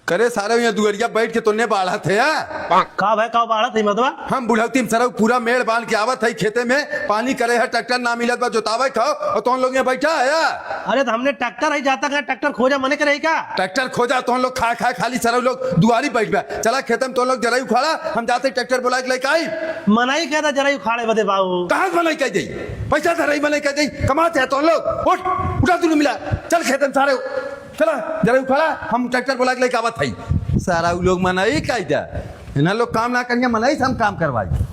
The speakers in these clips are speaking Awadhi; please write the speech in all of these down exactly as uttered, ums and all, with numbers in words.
करे सारे, यहाँ दुअरिया बैठ के तोने बाढ़त है, आ? का भाई, का बाढ़त है, मर्दवा? हम बुढ़ौती में सरऊ पूरा मेड़ बांध के आवत है खेते में, पानी करे है, ट्रैक्टर ना मिलत बा जोतावे खाओ, और तोन लोग यहाँ बैठा है, आ? अरे, तो हमने ट्रैक्टर है, जाता का ट्रैक्टर खोजा मने करे का? ट्रैक्टर खोजा, तोन लोग खा खा खाली सरऊ लोग दुआरी बैठ बा। चला खेते में तोन लोग जरई उखाड़ा, हम जाते ट्रैक्टर बोला के लेके आई। मनाई कहता जरई उखाड़े बदे बाबू। कहाँ से मनाई कह दे? पैसा धरई मनाई कह दे, कमाते हैं तोन लोग। उठ, उठा तू मिला, चल खेते में सारे। चला, जरा उखाड़ा, हम ट्रैक्टर बोला के लेके आवत हई। सारा उ लोग मनई कायदा, इन्हें लोग काम ना करिए, मनई से हम काम करवाई।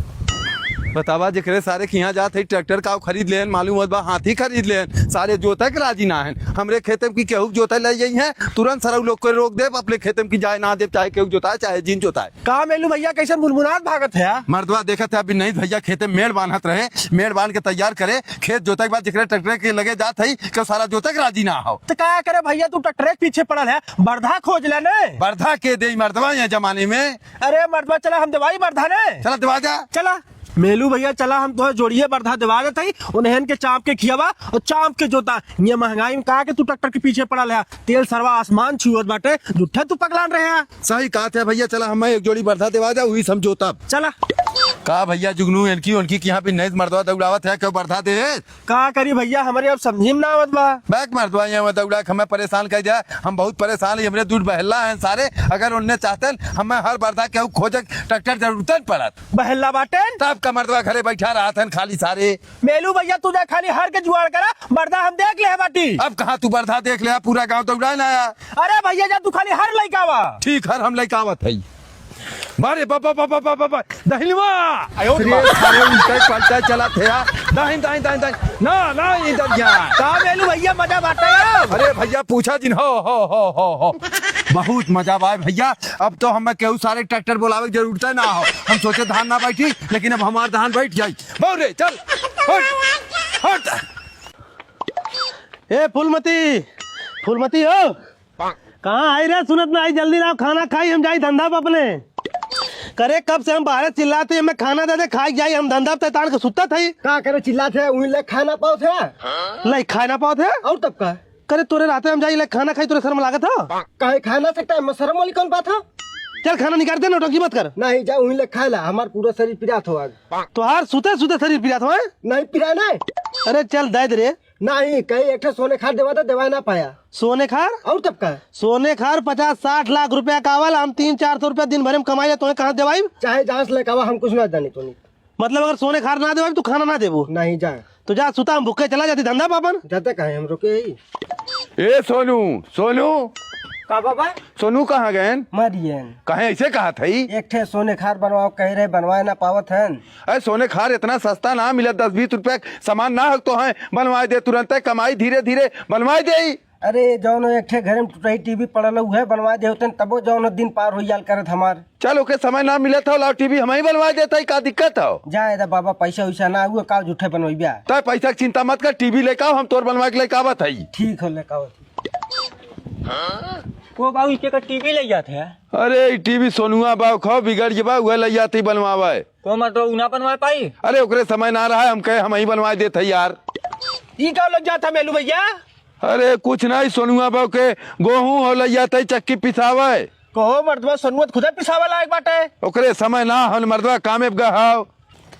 बतावा, जेकरे सारे के यहाँ जात हई, ट्रैक्टर का खरीद लेन, मालूम होत बा, हाथी खरीद लेन, सारे जोते के राजी ना हन। हमरे खेते में की केहू जोते ले जाई हैं, तुरंत सारा उ लोग को रोक देब, अपने खेते में की जाए ना देब, चाहे केहू जोताए, चाहे जिन जोताए। का मेलू भैया, कैसन मुनमुनात भागत है? मर्दवा देखत है, अभी नहीं भैया, खेते में मेड़ बांधत रहे, मेड़ बांध के तैयार करे, खेत जोते के बाद जेकरे ट्रैक्टर के लगे जात हई, केहू सारा जोते के राजी ना हो। तो का करे भैया, तू ट्रैक्टर के पीछे पड़ल है, बरधा खोज ले ने। बरधा के देई मर्दवा ये जमाने में? अरे मर्दवा, चला हम देवाई बरधा ने। चला देवा जा। चला। मेलू भैया, चला हम तोहे जोड़िए बरधा देवा देत हई, उन्हें के चाप के खियावा और चाप के जोता। ये महंगाई में का के तू ट्रैक्टर के पीछे पड़ल है, तेल सरवा आसमान छुअत बाटे, झूठे तू पगलान रहे है। सही कहत है भैया, चला हमें एक जोड़ी बरधा देवा जा, वही से हम जोतब। चला। का भैया जुगनू, इनकी उनकी किहाँ भी नहीं मर्दवा दौड़ावत है, केहू बरधा दे? का करी भैया, हमरे अब समझी में ना आवत बा। बैक मर्दवा, यहाँ दौड़ा के हमें परेशान कर दिया, हम बहुत परेशान है, हमरे दूध बहला हैं सारे, अगर उनने चाहतन हमें हर बरधा केहू खोजे ट्रैक्टर जरूरतन पड़त। बहला बाटेन? तब का मर्दवा घरे बैठा रहत हन खाली सारे। मेलू भैया, तू जा खाली हर के जुगाड़ करा, बरधा हम देख ले बाटी। अब कहाँ तू बरधा देख ले, पूरा गाँव दौड़ा ना आया। अरे भैया, जा तू खाली हर लइका आवा। ठीक, हर हम लइका आवत हई। बारे बाबा, बाबा, बाबा, बाबा, दहिनवा। आयो रे, सारे उल्टे पलटे चलत है यार। दाहिन, दाहिन, दाहिन, दाहिन। ना, ना, इधर जा। का मेलू भैया, मजा बाटे यार। अरे भैया, पूछा जिन, हो, हो, हो, हो, हो। बहुत मजा बा भैया। अब तो हमें केहू सारे ट्रैक्टर बोलावे के जरूरत है ना हो। हम सोचे धान ना बैठी, लेकिन अब हमार धान बैठ जाई। बाबू रे, चल, हट, हट। ए फूलमती, फूलमती हो, कहाँ आई रे? सुनत ना आई, जल्दी लाओ, खाना खाई, हम जाई धंधा पे अपने। करे, कब से हम बाहरे चिल्लाते, हमें खाना दे दे, खाई जाई, हम धंधा पे ताड़ के सुत्ता थई। का करे चिल्लात है, उही ले खाना पावत है। नहीं, खाना पावत है? और तब का? करे, तोरे रहते हम जाई ले खाना खाई, तोरे शर्म लागत है? काहे खा ना सकता है, मैं शर्म वाली कौन बात है? चल, खाना निकाल दे, नौटंकी मत कर। नहीं, जा उही ले खाए ला, हमार पूरा शरीर पिरात हो आज। तोहार सुते सुते शरीर पिरात हो, हैं? नहीं पिराए ना। अरे चल, दे दे रे। नहीं, कहीं एक ठे सोने खार देवा तो देवा ना पाया। सोने खार? और तब का? सोने खार पचास साठ लाख रुपया का आवल, हम तीन चार सौ रुपया दिन भरे में कमाई, तोहे कहाँ देवाई? चाहे जहाँ से लेके आवा, हम कुछ ना जानी तोनी। मतलब अगर सोने खार ना देवाई, तू खाना ना देबू? नहीं, जा। तो जा सुता, हम भूखे चला जाती धंधा पापन। जाते कहे हम रुके ही। ए सोनू, सोनू। का बाबा? सोनू कहाँ गएन? मरियन। कहे ऐसे कहा थई? एक ठे सोने खार बनवाओ कहे रहे, बनवाए ना पावत हन। अरे सोने खार इतना सस्ता ना मिलत, दस बीस रुपया के सामान ना हक तो है, बनवाए दे तुरंत, कमाई धीरे धीरे बनवाए दे। अरे जौन एक ठे घर में टूटही टीवी पड़ल है, उहे बनवाए दे होतन, तबो जौन दिन पार हो जाल करत हमार। चल ओके समय ना मिलत हो, लाओ टीवी हम ही बनवाए देत हई, का दिक्कत हो? जाए दा बाबा, पैसा वैसा ना हुआ, का झूठे बनवाइब्या? तय पैसा के चिंता मत कर, टीवी लेके आओ, हम तोर बनवा के लेके आवत हई। ठीक हो, लेके आवत हई। ओ बाबू, इके का टीवी ले जात है? अरे, ई टीवी सोनुआ बा, खाओ बिगड़ जे बा, उहे ले जात ही बनवावे। तो मतलब उ ना बनवा पाई? अरे, ओकरे समय ना रहा, हम कहे हम ही बनवा देत है यार। ई का लग जात है मेलू भैया? अरे, कुछ नहीं, सोनुआ बा के गोहूं हो ले जात है चक्की पिसावे। कहो मर्दवा, सोनुआ तो खुदे पिसावे लायक बाटे। ओकरे समय ना हो, मर्दवा कामे पे गहाव।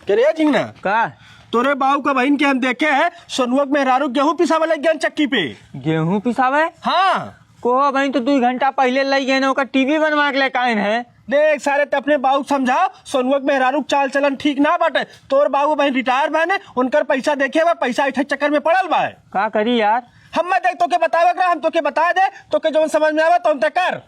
के रे झिंगना? का? तोरे बाऊ का बहिन के हम देखे हैं, सोनुआ के मेहरारू गेहूं पिसावे लग गए चक्की पे। गेहूं पिसावे? हाँ। कोहो बहिन तो दू घंटा पहिले लई गए ना, ओकर टीवी बनवा के लेके आइन है। देख सारे, ते अपने बाऊ के समझाओ, सोनुआ के मेहरारू के चाल चलन ठीक ना बाटे। तोर बाऊ बहिन रिटायर बहने, उनकर पैसा देखे बा, पैसा ऐठे चक्कर में पड़ल बा। का करी यार? हम मैं देख तोके बतावे के रहा, हम तोके बता दे, तोके जौन समझ में आवे तौन ते कर।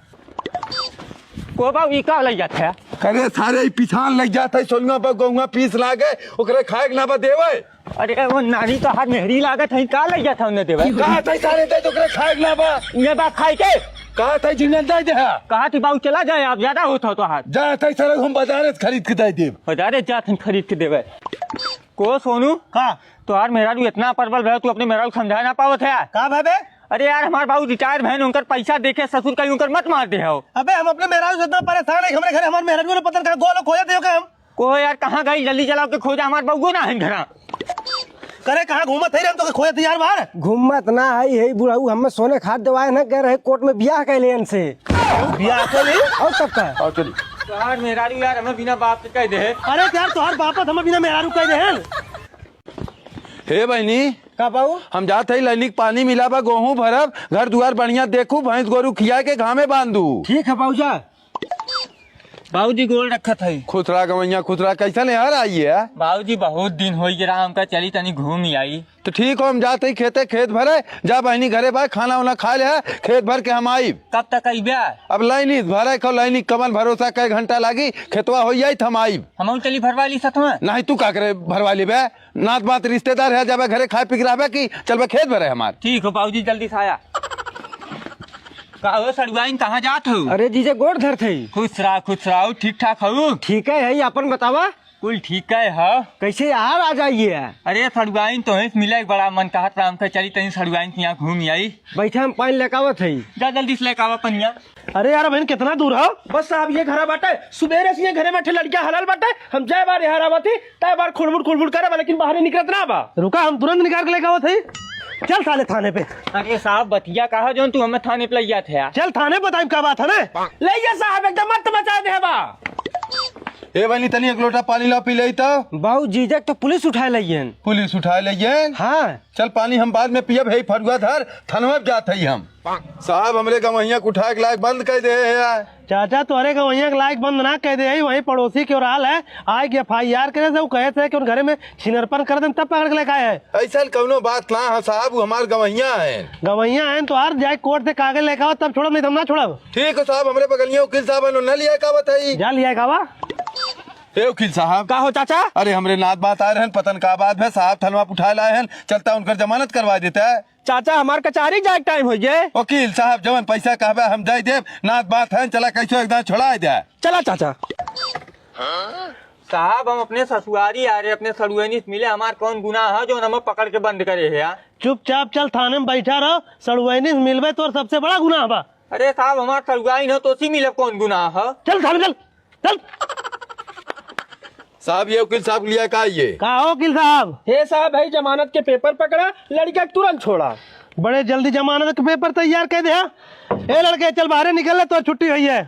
को बाऊ, ई का लग जात है? अरे सारे, ई पिसान लग जात है, सोनुआ बा गहुआ पीस लागे, ओकरे खाए के ना बा देवे। अरे वो नानी तो हाथ मेहरी लागत है, का लग जात है उन्हें देवे? कहा था सारे दे तो ओकरे खाए के ना बा। ये बा खाए के? कहा था जिन्हें दे दे। कहा थी बाऊ चला जाए, आप ज्यादा होता हो तो हाथ। जा था सारे, हम बाजारे से खरीद के दे देब। बाजारे जात हम खरीद के देवे। को सोनू? का? तोहार मेहरारू इतना परबल भय, तू अपने मेहरारू समझा ना पावत है? का भाई बे? अरे यार, हमार बाबू रिटायर भैन, उनकर पैसा देखे ससुर कहीं उनकर मत मार दे हो। अबे हम अपने मेहरारू से इतना परेशान है, हमरे घरे हमार मेहरारू ने पता नहीं कहाँ गोल खोया थे हम। को यार, कहाँ गई? जल्दी चलाओ के खोजा, हमार बउओ ना है घरा। तरे कहाँ घूमत है रे? हम तो खोजत यार बाहर। घूमत ना है, यही बुढ़ऊ हमें सोने खाद देवाए ना, कह रहे कोर्ट में बियाह कर ले इनसे। बियाह कर ले? और तब का? और चली। यार मेहरारू यार, हमें बिना बाप के कह दे। अरे यार, तोहर बाप हम बिना मेहरारू कह दे हैं। हे बहनी, का बाऊ? हम जात हई, लैनिक पानी मिला बा, गोहूँ भरब, घर दुआर बढ़िया देखू, भैंस गोरू खिया के घामे बांधू। ठीक है बाऊ, जा। बाबूजी गोड़ रखत हई। खुश रहा गवैया, खुश रहा। कैसन यार आई है? बाबूजी बहुत दिन होइ गया, हम का चली तनी घूम आई। तो ठीक हो, हम जात हई खेते, खेत भरे। जा बहनी घरे बा, खाना उना खा ले, खेत भर के हम आइब। कब तक अइबे? अब लैनिक भरे को, लैनिक कवन भरोसा, कै घंटा लागी, खेतवा होइ जाई त हम आइब। हमहू चली भरवा ली साथ में। नहीं, तू का करे भरवा लेबे? नात बात रिश्तेदार है, जाबे घरे खाए पी के रहबे कि चलबे खेत भरे हमार। ठीक हो बाबूजी, जल्दी से आया। का हो सड़ुआइन, कहाँ जात हो? अरे जीजा, गोड़ धरत हई। खुश रहा, खुश रहा। ठीक ठाक हो? ठीक है, है, अपन बतावा। कुल ठीक है, हो? कैसे यार आ जाइए? अरे सड़ुआइन, तोहें से मिले के बड़ा मन कहत रहा, हमके चली तनी सड़ुआइन के यहाँ घूम आई। बैठे, हम पानी लेके आवत हई। जा जल्दी से लेके आवा पनिया। अरे यार, बहन कितना दूर हो? बस साहब, ये घरा बाटे, सुबेरे से ये घरे में ठे लड़किया हलल बाटे, हम जय बार यहाँ आवत ही, तय बार खुड़बुड़ खुड़बुड़ करे बा, लेकिन बाहरे निकलत ना बा। रुका, हम तुरंत निकाल के लेके आवत हई। चल साले थाने पे। अरे साहब, बतिया कहा जौन तू हमें थाने पे लइ जात है? चल थाने बताइब का बात है ना। ले जा साहब, एकदम मत मचा दे बा। ए बहनी, तनी एक लोटा पानी ला, पी ले तो। बाऊ, जीजा के तो पुलिस उठाए लइयन। पुलिस उठाए लइयन? हाँ। चल पानी हम बाद में पियब, हे फरुआ धर, थनवा पे जात हई हम। साहब, हमरे गवैया के उठाए के लायक बंद कर दे है यार। चाचा, तोहरे गवैया के लायक बंद ना कर दे है, वही पड़ोसी के ओराल है, आए के एफ आई आर करे से, वो कहे थे कि उन घरे में छिनरपन कर देन, तब पकड़ के लेके आए हैं। ऐसा कौनो बात ना है साहब, वो हमार गवैया है। गवैया है तो हर जाए कोर्ट से कागज लेके आओ, तब छोड़ब, नहीं तो हम ना छोड़ब। ठीक है साहब, हमरे बगलिया वकील साहब हैं, उन्हें लिया का बताई। जा लिया का बा? ए वकील साहब। का हो चाचा? अरे हमरे नात बात आए रहन, पतन का बात है, साहब थनवा पे उठाए लाए हैं, चलता उनकर जमानत करवा देता है। चाचा, हमार कचहरी जाए के टाइम होइ गए। वकील साहब, जवन पैसा कहबे हम दे देब, नात बात है, चला कैसो एकदम छोड़ा दे। चला चाचा। साहब, हम अपने ससुआरी आ रहे, अपने सड़ुआइनी से मिले, हमार कौन गुनाह है जो हमें पकड़ के बंद करे है यार? चुपचाप चल, थाने में बैठा रहो, सड़ुआइनी से मिलबे तोर सबसे बड़ा गुनाह बा। अरे साहब, हमार सड़ुआइन हो तो उसी मिले, कौन गुनाह है? चल थाने चल। चल। साहब, ये वकील साहब लिया का ये? का हो वकील साहब? हे साहब, भाई जमानत के पेपर पकड़ा, लड़का के तुरंत छोड़ा। बड़े जल्दी जमानत के पेपर तैयार कर दे, हाँ? ए लड़के, चल बाहरे निकल ले, तो छुट्टी हुई है।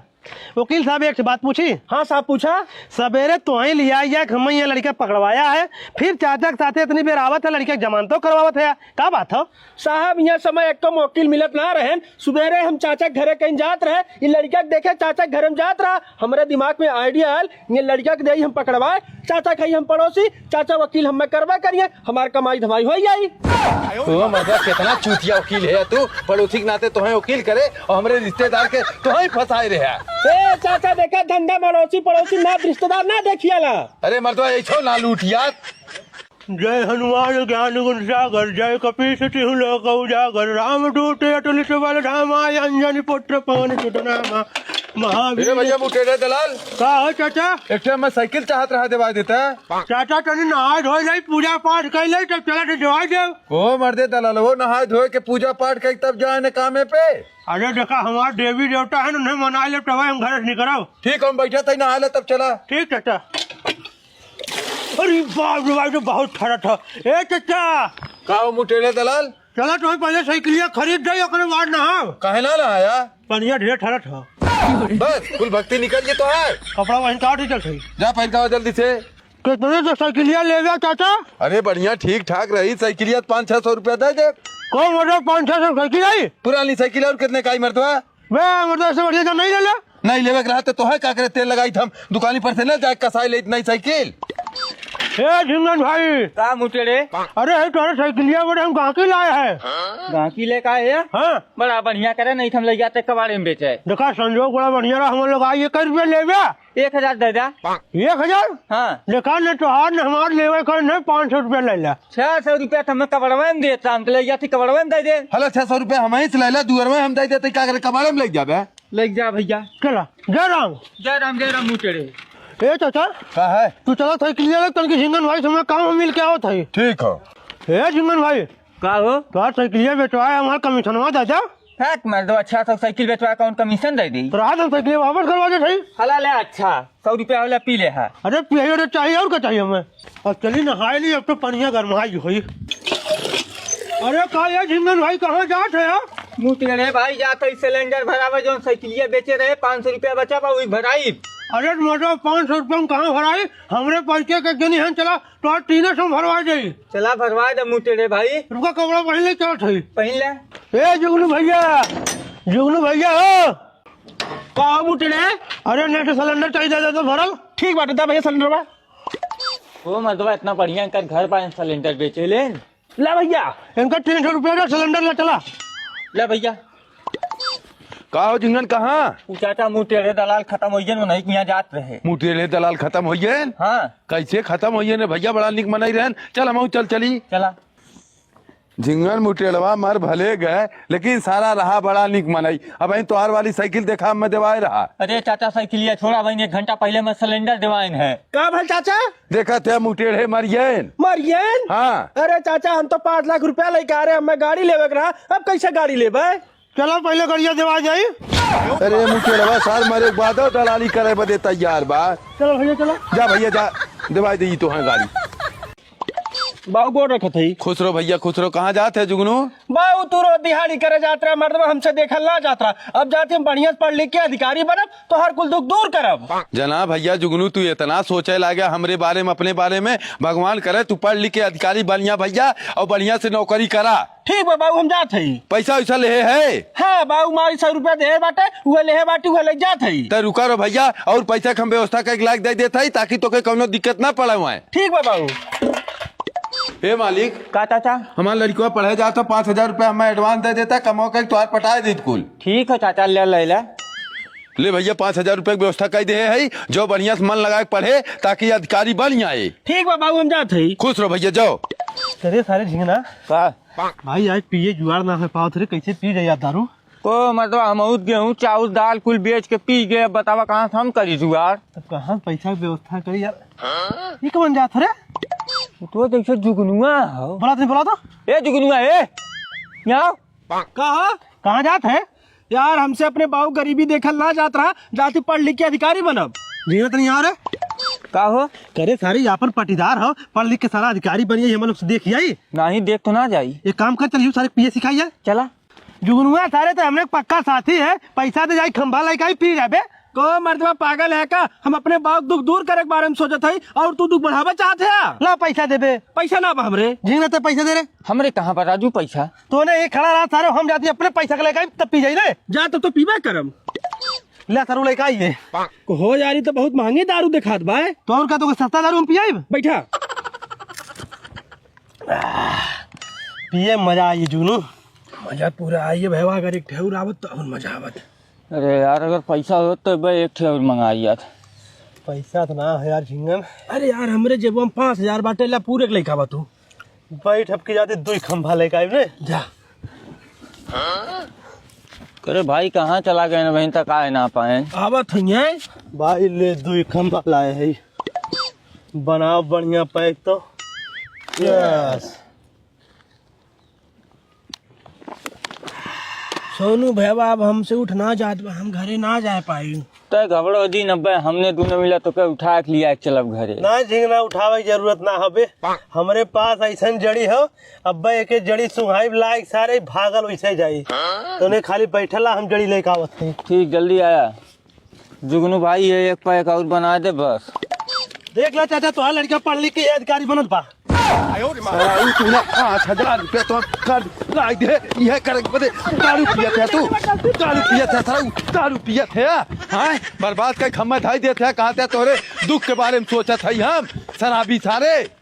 वकील साहब, एक ठे बात पूछी? हाँ साहब, पूछा। सबेरे तोहे लिया या हम यहाँ लड़का पकड़वाया है, फिर चाचा के साथे इतनी बेर आवत है, लड़का के जमानतो करवावत है, का बात हो? साहब, यहाँ समय एक कम वकील मिलत ना रहन। सुबेरे हम चाचा के घरे कहीं जात रहे, ये लड़का के देखे चाचा के घरे में जात रहा, हमरे दिमाग में आइडिया आयल, ये लड़का के देई हम पकड़वाए, चाचा के हई हम पड़ोसी, चाचा वकील हमें करबे करिए, हमार कमाई धमाई हो जाई। ओ मर्दा, कितना चूतिया वकील है तू, पड़ोसी के नाते तोहे वकील करे और हमरे रिश्तेदार के तोहे फंसाए रहे। ए चाचा, देखा धंधा पड़ोसी पड़ोसी ना, रिश्तेदार ना देखियाला। अरे मर्दवा, ऐसो ना लूट यार। जय हनुमान ज्ञान गुण सागर, जय कपीस तिहु लोक उजागर, राम दूत अतुलित बल धामा, अंजनी पुत्र पवन सुत नामा, महावीर। अरे भैया, मुठेरे दलाल। का हो चाचा? एक ठे मैं साइकिल चाहत रहा, देवा देता। चाचा तनी नहाए धोए ले, पूजा पाठ कर ले, तब चला के देवा दे। ओ मर्दे दलाल, वो नहाए धोए के पूजा पाठ कर तब जाए न कामे पे। अरे देखा, हमार देवी देवता है, उन्हें मना ले, तब हम घर से निकलो। ठीक, हम बैठे थे, नहा ले तब चला। ठीक चाचा। अरे बाप रे बाप, तो बहुत ठरत है। ए चाचा। का हो मुटेरे दलाल? चला तो पहले साइकिलिया खरीद जाई, ओकरे बाद नहाओ। काहे ना नहाया? पनिया ढेर ठरत है। बस, कुल भक्ति निकल गई तो है। कपड़ा वहीं काट ही चल सही। जा पहन का जल्दी से। कितने तो साइकिलिया ले गया चाचा? अरे बढ़िया ठीक ठाक रही साइकिलिया, पाँच छह सौ रुपया दे दे। कौन मतलब पाँच छह सौ साइकिल आई? पुरानी साइकिल और कितने का आई मर्दवा? बे, मतलब, इससे बढ़िया तो नहीं ले ले। नहीं लेवे के रहा तो तोहे का करे, तेल लगाई हम दुकानी पर से न जाए कसाई ले नई साइकिल। ए झिंगन भाई। का मुटेरे? अरे, है तोरे साइकिलिया बड़े हम गांकी लाए हैं। गांकी लेके आए हैं? हाँ। बड़ा बढ़िया करे, नहीं तो हम ले जाते कबाड़े में बेचे। देखा, संजोग बड़ा बढ़िया रहा, हम लोग आइए, कै रुपया लेबे? एक हजार दे दे। एक हजार? हाँ। देखा, न तोहार न हमार लेवे कर, न पाँच सौ रुपया ले ले। छह सौ रुपया तो हमें कबाड़वे में देता, हम तो ले जाते कबाड़वे में दे दे। हलो, छह सौ रुपया हम ही से ले ले, दुअरवे हम दे देते, का करे, कबाड़े में ले जाबे? ले जा भैया। चला, जय राम। जय राम, जय राम मुटेरे। ए चाचा। का है? तू चला साइकिलिया ले, तनकी झिंगन भाई से हमें काम मिल के आवत है। ठीक हो। ए झिंगन भाई। का हो? तोहार साइकिलिया बेचवाए, हमार कमीशनवा दे दे। हट मर्दवा, अच्छा सा साइकिल बेचवा कौन कमीशन दे दी? तो रहा दो साइकिल वापस करवा दे भाई। हला ले, अच्छा सौ रुपया वाला पी ले है। अरे पिए तो चाहिए, और का चाहिए हमें? अब चली नहाए ली, अब तो पनिया गरमाई होई। अरे का ये झिंगन भाई कहाँ जात है यार? मुँह टेढ़े भाई, जात है सिलेंडर भरावे, जौन साइकिलिया बेचे रहे, पाँच सौ रुपया बचा बा, वही भराई। अरे मर्दवा, पाँच सौ रुपया में कहाँ भराई? हमरे पैसे के जनी हन, चला तोहार तीने सौ भरवा जाई। चला भरवा दे मुँह टेढ़े भाई। रुका, कपड़ा पहन ले, चलत हई। पहन ले। ए जुगनू भैया, जुगनू भैया हो। का हो मुँह टेढ़े? अरे नेट सिलेंडर चाहिए, दे दे तो भरल। ठीक बाटे, दा भैया सिलेंडर बा। ओ मर्दवा, इतना बढ़िया इनकर घर बा, सिलेंडर बेचे ले। ला भैया, इनका तीन सौ रुपया का सिलेंडर ले चला। ले भैया। का हो झिंगन, कहाँ? उ चाचा मुँह टेढ़े दलाल खत्म होइ गए, उन्हीं के यहाँ जात रहे। मुँह टेढ़े दलाल खत्म होइ गए? हाँ। कैसे खत्म होइ गए ने भैया, बड़ा निक मनई रहन। चल हमहू चल चली। चला। झिंगन मुँह टेढ़वा मर भले गए, लेकिन सारा रहा बड़ा निक मनई। अब तोहार वाली साइकिल देखा, मैं देवाए रहा। अरे चाचा, साइकिलिया छोड़ा, भाई एक घंटा पहले मैं सिलेंडर देवाइन है। का भल चाचा? देखत है मुँह टेढ़े मरियन। मरियन? हाँ। अरे चाचा, हम तो पाँच लाख रुपया लेके आ रहे, हमें गाड़ी लेवे के रहा, अब कैसे गाड़ी लेबे? चलो पहले गड़िया देवा जाई। अरे मुँह टेढ़वा सार मरे के बाद दलाली करे बदे तैयार बा। चलो भैया चलो। जा भैया जा, देवाई दे तो है गाड़ी। बाऊ गोड़ रखत हई। खुश रहो भैया, खुश रहो। कहाँ जात है जुगनू? बाऊ तू रोज दिहाड़ी करे जात रहा, मर्दवा हमसे देखल ना जात रहा। अब जात हम बढ़िया से पढ़ लिख के अधिकारी बनब, तोहर कुल दुख दूर करब। जना भैया जुगनू, तू इतना सोचे लागे हमरे बारे में, अपने बारे में। भगवान करे तू पढ़ लिख के अधिकारी बनिया भैया, और बढ़िया से नौकरी करा। ठीक बा बाऊ, हम जात हई। पैसा वैसा लेहे है? हाँ बाऊ, मारी सौ रुपया देहे बाटे, उहे लेहे बाटे, उहे ले जात हई। त रुका रहो भैया, और पैसा के हम व्यवस्था करके लाके दे देत हई, ताकि तोके कौनो दिक्कत ना पड़े हुआ। ठीक बा बाऊ। ए मालिक, का चाचा? हमार लड़कवा पढ़े जात हो, पाँच हजार रुपया हमें एडवांस दे देता, कमाओ के तोहार पटाए देत कुल। ठीक है चाचा, ले ले ले। ले भैया, पाँच हजार रुपया के व्यवस्था कर दे है, जो बढ़िया से मन लगा के पढ़े, ताकि अधिकारी बन जाए। ठीक बा बाबू, हम जात हई। खुश रहो भैया, जाओ। अरे सारे झिंगना। का? भाई आज पिए जुआर ना हो पावत रे, कैसे पी जाए यार दारू? को मतलब हम गेहूँ चाउर दाल कुल बेच के पी गए, बतावा कहाँ से हम करी जुआर? तब कहाँ से पैसा के व्यवस्था करी यार? ये कौन जात हो रे? तो जैसे जुगनुआ हो। बोला तो, बोला तो। ए जुगनुआ, ए, यहाँ आओ। कहाँ? कहाँ जात है? यार, हमसे अपने बाऊ गरीबी देखल ना जात रहा, जाति पढ़ लिख के अधिकारी बनब। जीनत नहीं आ रे। का हो? करे सारे यहाँ पर पटीदार हो, पढ़ लिख के सारा अधिकारी बनिए, हम लोग से देख जाई। नहीं, देख तो ना जाई। एक काम कर, चल यू सारे पिए सिखाइए। चला। जुगनुआ सारे तो हमने पक्का साथी है, पैसा दे जाई, खंभा लेके आई, पी जाबे। को मर्दवा पागल है का? हम अपने बाप दुख दूर करे के बारे में सोचत हई और तू दुख बढ़ावे चाहत है? ला पैसा देबे। पैसा ना बा हमरे। झिंगना ते पैसा दे रे। हमरे कहाँ बा राजू पैसा? तोने ये खड़ा रहा सारे, हम जाती अपने पैसा के लेके आई, तब पी जाई रे। जा तब तो पीबे करम। ले सारू लेके आई ये। को हो यार, ई तो बहुत महंगी दारू देखात बा। तो और का, तो सस्ता दारू हम पियाई? बैठा। पिए मजा आई जुनू। मजा पूरा आई भैया, अगर एक ठे और आवत तो और मजा आवत। अरे यार, अगर पैसा होत तो बे एक ठे और मंगाई यार। पैसा तो ना है यार झिंगन। अरे यार, हमरे जेबवा में पाँच हजार बाटे, ला पूरे के लेके आवा तू। बैठ, अब की जाते दुई खंभा लेके आइब रे। जा। करे भाई, कहाँ चला गए ना बहन, तक आए ना पाए। आवत हइये। भाई ले दुई खंभा लाए है, बनाओ बढ़िया पैक तो। यस। सोनू भैया, अब हमसे उठ ना जात बा, हम घरे ना जाए पाई। तय घबड़ो दिन, अब्बे हमने दोनों मिला तोके उठा के लिया के चलब घरे। ना झिंगना, उठावे के जरूरत ना हबे, हमरे पास ऐसन जड़ी हो, अब्बे एके जड़ी सुंघाई लायक सारे भागल वैसे जाई, तो उन्हें खाली बैठला हम जड़ी लेके आवत थे। ठीक, जल्दी आया। जुगनू भाई, ये एक पैक और बना दे बस। देख ला चाचा, तोहार लड़का पढ़ लिख के अधिकारी बनत बा। साला, ऊ तूने पाँच हजार रुपया तो कर लाई दे, यह करे के बदे दारू पियत है तू, दारू पियत है साला, दारू पियत है, हाँ? बर्बाद कर खम्मा धाई देत है, कहाँ ते तोरे दुख के बारे में सोचत है हम, शराबी सारे।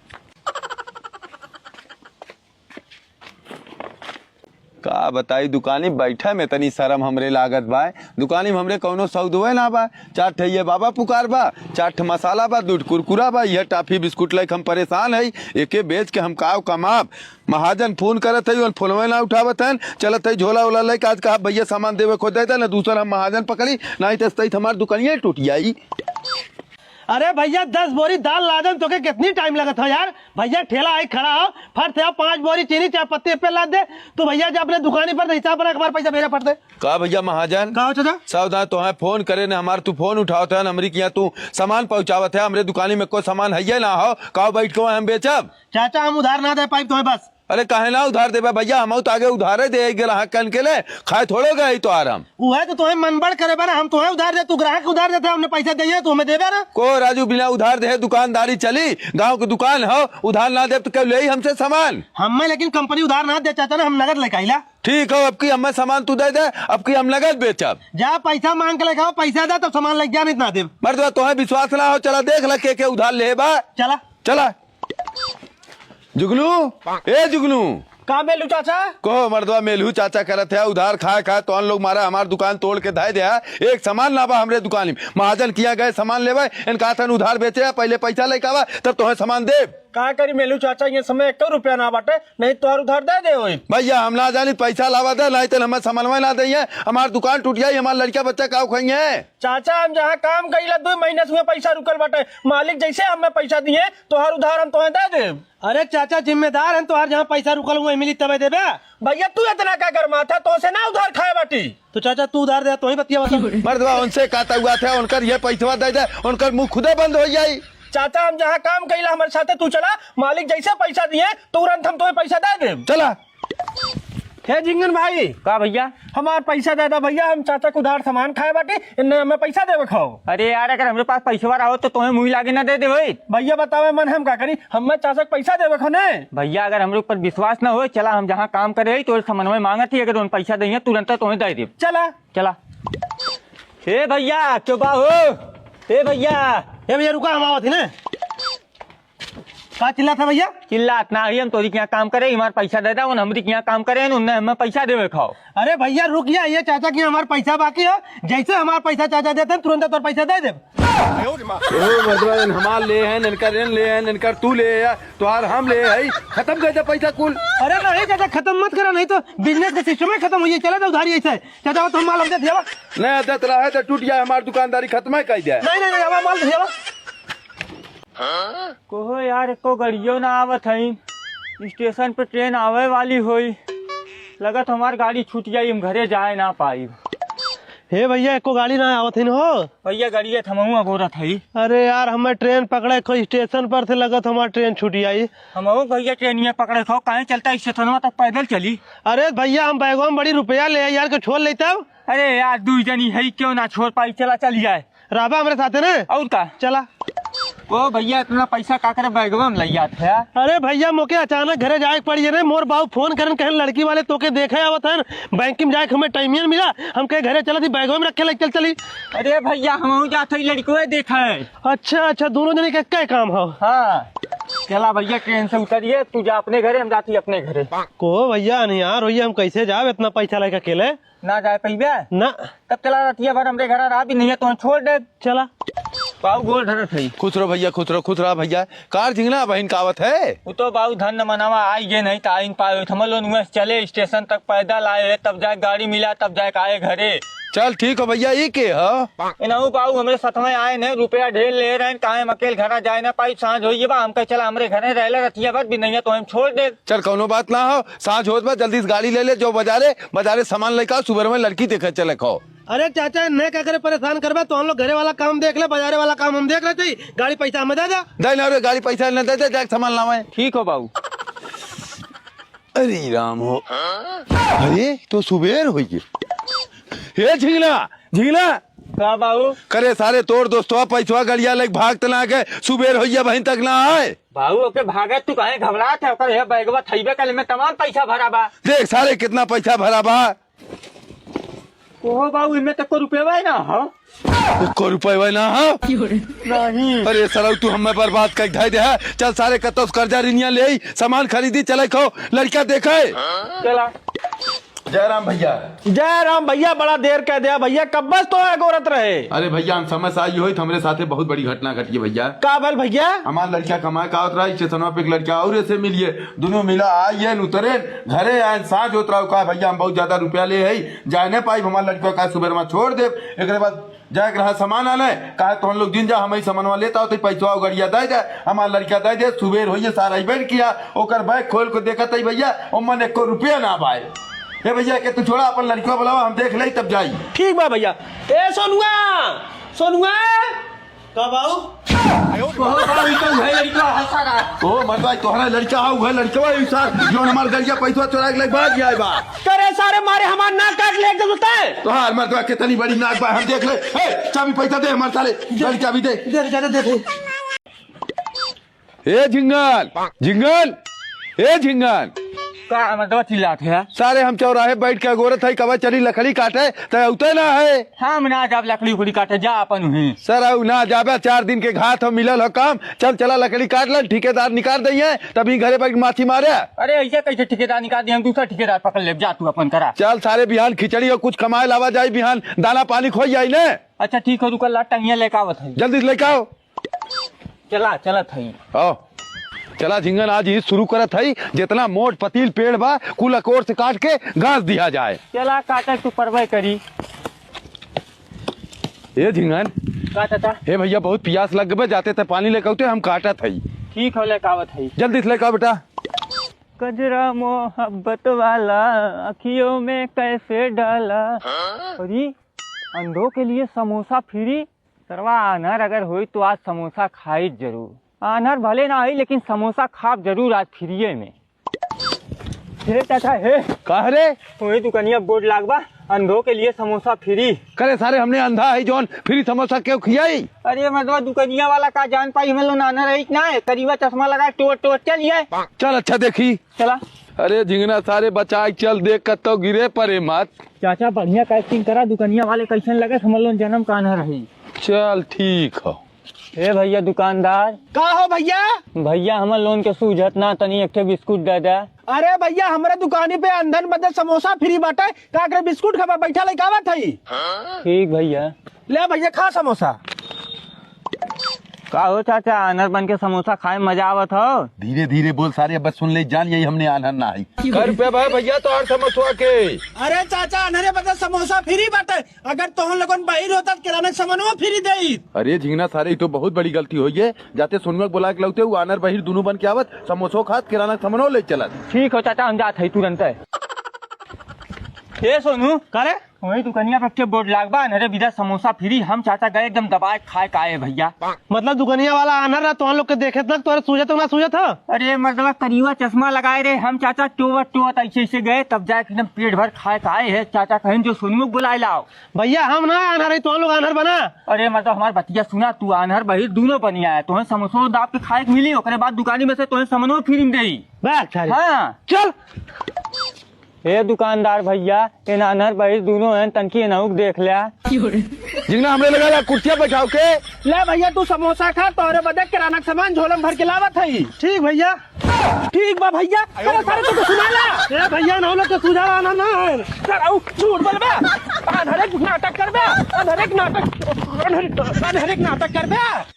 का बताई, दुकानी बैठे में तनी शरम हमरे लागत बा। दुकानी में हमरे कौनो सौदवे ना बा। चार ठे ये बाबा पुकार बा, चार ठे मसाला बा, दू ठे कुरकुरा बा, यह टाफी बिस्कुट लेके हम परेशान है। एके बेच के हम काव कमाब? महाजन फोन करत है, उन फोनवे ना उठावत हन। चलत है झोला ओला लेके, आज कहा भैया सामान देवे को दे दे, ना दूसर हम महाजन पकड़ी, नहीं तो सही हमार दुकानिया टूट जाई। अरे भइया, दस बोरी दाल लादन तोके कितनी टाइम लगत हो यार? भइया ठेला आई खड़ा हो, फट से आओ, पाँच बोरी चीनी चाय पत्ती पे लाद दे। तू भइया जा अपने दुकानी पर, हिसाब बना के हमार पैसा भेजा फट से। का भइया महाजन? का हो चाचा? सावधान, तोहे फोन करे ने हमार, तू फोन उठावत है, हमरी किहाँ तू सामान पहुँचावत है, हमरे दुकानी में कोई सामान हइये ना हो, का बैठ के हम बेचब? चाचा, हम उधार ना दे पाइब तोहे बस। अरे काहे ना उधार देबे भइया, हम तो आगे उधारे दे ग्राहकन के ले, खाए थोड़ो गए तो आराम। उहे तो तोहे मनबड़ करे बा ना, हम तोहे उधार दे, तू ग्राहक के उधार देते, हमने पैसा दे, तू हमें देबे ना। को राजू, बिना उधार दे दुकानदारी चली? गाँव के दुकान हो, उधार ना देब तो केहू लेई हमसे सामान? हमें लेकिन कंपनी उधार ना दे चाचा ना, हम नगद लेके आइला। ठीक हो, अब की हमें सामान तू दे दे, अब की हम नगद बेचब। जा पैसा मांग के लेके आओ, पैसा दे तब सामान लेके जा, नहीं तो ना देब। मर्दवा तोहे विश्वास ना हो, चला देख ला के के उधार ले बा। चला। चला। जुगनू, ए जुगनू। का मेलू चाचा? कहो मर्दवा, मेलू चाचा करत है, उधार खाए खाए तोहन लोग मारा हमार दुकान तोड़ के धए दे है। एक सामान ना बा हमरे दुकान में। महाजन किहाँ गए सामान लेवे, इनका हाथन उधार बेचे है, पहले पैसा लेके आवा, तब तोहे सामान देब। का करी मेलू चाचा, ये समय एको रुपया ना बाटे, नहीं तोहर उधार दे दे होई। भइया हम ना जानी, पैसा लावा दे, नहीं तो हमें सामानवा ना दइहे, हमार दुकान टूट जाई, हमार लड़का बच्चा का खइहे। चाचा, हम जहाँ काम करीला, दो महीना से हुए पैसा रुकल बाटे। मालिक जैसे हमें पैसा दिए, तोहर उधार हम तोहे दे देब। अरे चाचा, जिम्मेदार हैं, तोहार जहाँ पैसा रुकल हुए मिली तबे देबे। भइया, तू इतना का गरमात है, तोसे ना उधार खाए बाटी। तो चाचा, तू उधार दे, तोही बतिया बता। मर्दवा, उनसे कहता हुआ था, उनकर ये पैसवा दे दे, उनकर मुंह खुदे बंद हो जाई। चाचा, हम जहाँ काम करीला, हमारे साथे तू चला, मालिक जैसे पैसा दिए, तुरंत हम तोहे पैसा दे देब। चला। हे झिंगन भाई। का भइया? हमार पैसा दे दा भइया, हम चाचा के उधार सामान खाए बाटी, इन्ने हमें पैसा देवे खाओ। अरे यार, अगर हमरे पास पैसवा रहो तो तोहे मुँह लागे ना दे दे भाई। भइया बतावे मन हम का करी, हमें चाचा के पैसा देवे खाओ ने। भइया अगर हमरे ऊपर विश्वास ना होए, चला हम जहाँ काम करे हई, तोरे समनवे मांगत ही, अगर उन पैसा दइहे तुरंत तोहे दे देब। चला। चला। हे भइया, क्यों बा हो? हे भइया। हे भइया रुका, हम आवत ही ने। का चिल्लात है भइया? चिल्लात ना ही, हम तोरी किहाँ काम करे, हमार पैसा दे दा, उन हमरी किहाँ काम करे, उनने हमें पैसा देवे खाओ। अरे भइया रुक जा, ये चाचा की हमार पैसा बाकी है, जैसे हमार पैसा चाचा देते हैं तुरंत तोर पैसा दे देब। ओ मतलब इन हमार ले हैं, इनकर इन ले हैं, इनकर तू ले है, तोहार हम ले है, खत्म कर दे पैसा कुल। अरे नहीं चाचा, खत्म मत करा, नहीं तो बिजनेस का सिस्टम ही खत्म हो जाए, चला जाओ उधारी ऐसे। चाचा वो तो हम माल हम दे दिया बा। नहीं देत रहे तो टूट जाए, हमार दुकानदारी खत्म ही कर दे। नहीं नहीं नहीं, हमार माल दे दिया बा। कहो यार, एको गड़ियो ना आवत हई। स्टेशन पे ट्रेन आवे वाली होई। लगत हमार गाड़ी छूट जाई, हम घरे जाए ना पाई। हे भइया, एको गाड़ी ना आवत हई न हो। भइया, गड़िया थमहू अगोरत हई। अरे यार, हमें ट्रेन पकड़े खो स्टेशन पर से, लगत हमार ट्रेन छूट जाई। हमहू भइया ट्रेनिया पकड़े खो, काहे चलता स्टेशनवा तक पैदल चली? अरे भइया, हम बैगवा में बड़ी रुपया ले आई यार, के छोड़ लेता। अरे यार, दुई जनी हई, क्यों ना छोड़ पाई, चला चल जाए। रहबा हमरे साथे ना? और का? चला। ओ भइया, इतना पैसा का करे बैगवा में लइ जात है? अरे भइया, मोके अचानक घरे जाए के पड़ी रे। मोर बाबू फोन करन, कहन लड़की वाले तोके देखे आवत हन, बैंक में जाए के हमें टाइम ही न मिला। हम कहे घरे चला थी, बैगवा में रखे लग चल चली। अरे भइया, हम जात हई लड़को देखे। अच्छा अच्छा, दोनों जने के कई काम हो। हाँ, चला भइया, ट्रेन से उतरिए, तू जा अपने घरे, हम जाती अपने घरे। को भइया, अनियार होइए, हम कैसे जाब इतना पैसा लेके अकेले? ना जाए पइबे? ना। तब चला रतिया भर हमरे घर रहा भी नहीं है, तो हम छोड़ दे। चला। बाऊ गोड़ धरत है। खुश रहो भइया, खुश रहो, खुश रहा भइया। कार झिंगना बहिन का आवत है? वो तो बाऊ धन न मनावा आई गे नहीं, तो आई न पावे। हम लोग वहाँ चले स्टेशन तक पैदल आए, तब जाए गाड़ी मिला, तब जाए आए घरे। चल ठीक हो भइया, ई के ह? इनहू बाऊ हमरे साथ में आए नहीं, रुपया ढेर ले रहे हैं, काहे हम अकेल घरा जाए ना पाई, सांझ होइए बा, हमका चला हमरे घरे रहले रतिया भर भी नहीं है, तो हम छोड़ दे। चल कौनो बात ना हो, सांझ होत बा, जल्दी से गाड़ी ले ले, जो बजारे, बजारे सामान लेके आओ, सुबह में लड़की देखे चले खाओ। अरे चाचा, इन्हें का करे परेशान करबे, तो हम लोग घरे वाला काम देख ले, बजारे वाला काम हम देख लेते ही, गाड़ी पैसा हमें दे दे। दे ना रे, गाड़ी पैसा न दे दे, जाके सामान लावे। ठीक हो बाऊ। अरे राम हो, अरे तो सुबेर हो गए। हे झिंगना, झिंगना। का बाऊ? करे सारे तोर दोस्तवा पैसवा गड़िया लेके भागत ना के, सुबेर होइया बहिन तक ना आए। बाऊ ओके भागे तू काहे घबरात है, ओकर हे बैगवा थैबे कल में तमाम पैसा भरा बा। देख सारे कितना पैसा भरा बा। ओहो बाऊ, इनमें तो को रुपया ना हो। को रुपया ना हो? नहीं। अरे सरऊ, तू हमें बर्बाद कर धाई दे है। चल सारे कत्तो से कर्जा रिनिया ले आई, सामान खरीदी, चले खो, लड़का देखे। चला। जय राम भइया। जय राम भइया, बड़ा देर कइ दिया भइया, कब्बे से तोहैं अगोरत रहे। अरे भइया, हम समय से आई होई तो हमरे साथे बहुत बड़ी घटना घटी है भइया। का भल भइया? हमार लड़का कमाए का आवत रहा, स्टेशनवा पे एक लड़का और ऐसे मिलिए, दुनों मिला आइए, उतरे, घरे आए, साँझ होत रहा, कहा भइया हम बहुत ज्यादा रुपया ले है, जाए न पाई, हमार लड़का का सुबह में छोड़ दे, एकरे बाद जाए के रहा सामान आने, कहा तोहन लोग जिन जा, हम ही सामानवा लेता होते, पैसवा गड़िया दे दे, हमार लड़का दे दे, सुबेर होइए सारा ही बैठ किया, ओकर बैग खोल के देखत है भइया, ओमन एको रुपया ना बाए। ए भइया के तू छोड़ा, अपन लड़का बुलावा, हम देख ले तब जाई। ठीक बा भइया। ए सोनुआ, सोनुआ। का बाऊ? बहुत बड़ा ई तो है लड़का हंसा रहा। ओ मर्दवा, तोहरा लड़का हौ, उहे लड़कवा है सार, जो हमार गड़िया पैसवा चोरा के ले भाग गया बा। करे सारे मारे हमार नाक काट ले एकदम होता है। तोहार मर्दवा कितनी बड़ी नाक बा, हम देख ले। ए, चाबी पैसा दे हमार साले, गाड़ी चाबी दे। दे, दे, दे, दे। ए झिंगन, झिंगन, ए झिंगन। का मर्दवा चिल्लात है? सारे हम चौराहे बैठ के अगोरत है, कब चली लकड़ी काटे, तै उते ना है। हम ना जाब लकड़ी उकड़ी काटे, जा अपन उहीं। सर, अउ ना जाबे, चार दिन के घात हो, मिलल हो काम, चल चला लकड़ी काट लन, ठेकेदार निकाल दइहे, तभी घरे बैठ माछी मारे। अरे ऐसे कैसे ठेकेदार निकाल दे, हम दूसरा ठेकेदार पकड़ लेब, जा तू अपन करा। चल सारे बिहान खिचड़ी और कुछ कमाए लावा जाई, बिहान दाना पानी खोई जाई ने। अच्छा ठीक हो, रुका ला टंगिया लेके आवत है। जल्दी से लेके आओ। चला, चलत हई। आओ। चला झिंगन, आज ही शुरू करत हई, जितना मोट पतील पेड़ बा, कुल अकोर से काट के घास दिया जाए। चला, काटे तू परवे करी। ए झिंगन। का चाचा? हे भइया, बहुत पियास लग गबे, जाते ते पानी लेके आउते, हम काटत हई। ठीक हो, लेके आवत हई। जल्दी से लेके आओ बेटा। कजरा मोहब्बत वाला, अखियों में कैसे डाला। अरे, अंधों के लिए समोसा फ्री। सरवा आन्हर अगर होई तो आज समोसा खाई जरूर। आन्हर भले ना होई लेकिन समोसा खाब जरूर आज फ्रीये में। हे चाचा हे। का रे? वही दुकनिया बोर्ड लागबा, अंधों के लिए समोसा फ्री। करे सारे हमने अंधा है जौन फ्री समोसा क्यों खियाई? अरे मर्दवा दुकनिया वाला का जान पाई हमें लोग आन्हर है कि ना है? करीबा चश्मा लगा टोट टोट चल ये। चल अच्छा देखी। चला। अरे झिंगना सारे बचाई चल देख कत्तो गिरे परे मत। चाचा बढ़िया का एक्टिंग करा, दुकनिया वाले कैसन लगे समझ लो जन्म का आन्हर है। चल ठीक हो। ए भइया दुकानदार। का हो भइया? भइया हमर लोन के सूझत ना, तनी एक ठे बिस्कुट दे दे। अरे भइया हमरे दुकानी पे अंधन बदे समोसा फ्री बाटे, का करे बिस्कुट खाबा, बैठा लइका आवत हई। ठीक भइया। ले भइया खा समोसा। का हो चाचा, आन्हर बन के समोसा खाए में मजा आवत हो? धीरे धीरे बोल सारे, अब सुन ले जान, यही हमने आन्हर ना है। कै रुपया बा भइया तोहार समोसवा के? अरे चाचा, आन्हरे बदे समोसा फ्री बाटे, अगर तोहन लोगन बहिर होता त किराना के सामानवा फ्री देइत। अरे झिंगना सारे, ई तो बहुत बड़ी गलती होई है। जाते सोनुआ के बुला के लौते, उ आन्हर बहिर दुनू बन के आवत, समोसो खात, किराना के सामानो ले चलत। ठीक हो चाचा, हम जात हई तुरंते। ए सोनू। का रे? वही दुकनिया पे के बोर्ड लाग बा, आन्हरे बिदा समोसा फ्री। हम चाचा गए एकदम दबाए खाए के आए भइया। मतलब दुकनिया वाला आन्हर रहा, तोहन लोग के देखे तक तोहरे सूझत ना सूझत ह? अरे मर्दवा करिया चश्मा लगाए रहे, हम चाचा टोवत टोवत ऐसे ऐसे गए, तब जाके एकदम पेट भर खाए के आए हैं। चाचा कहेन जो सोनुआ के बुलाए लाओ। भइया हम ना आन्हर है, तोहन लोग आन्हर बना। अरे मर्दवा हमार बतिया सुना, तू आन्हर बहिर दुनो बनिया है, तोहे समोसो दाब के खाए के मिली, ओकरे बाद दुकानी में से तोहे समनो फ्री में देई। बस, अच्छा रे। हाँ। चल। ए दुकानदार भइया, ए आन्हर बहिर दुनो हैं, तनकी एनहू के देख ल्या। झिंगना हमरे लगा ला, कुर्सिया बैठाओ के। ले भइया, तू समोसा खा, तोहरे बदे किराना के सामान झोला में भर के लावत हई। ठीक भइया। ठीक बा भइया। अरे सारे तो सुनाला। ए भइया, एनहू लोग के सुझाव आना ना है। साला उ झूठ बोलबे। आन्हरे के नाटक करबे। आन्हरे के नाटक, आन्हरे, आन्हरे के नाटक करबे।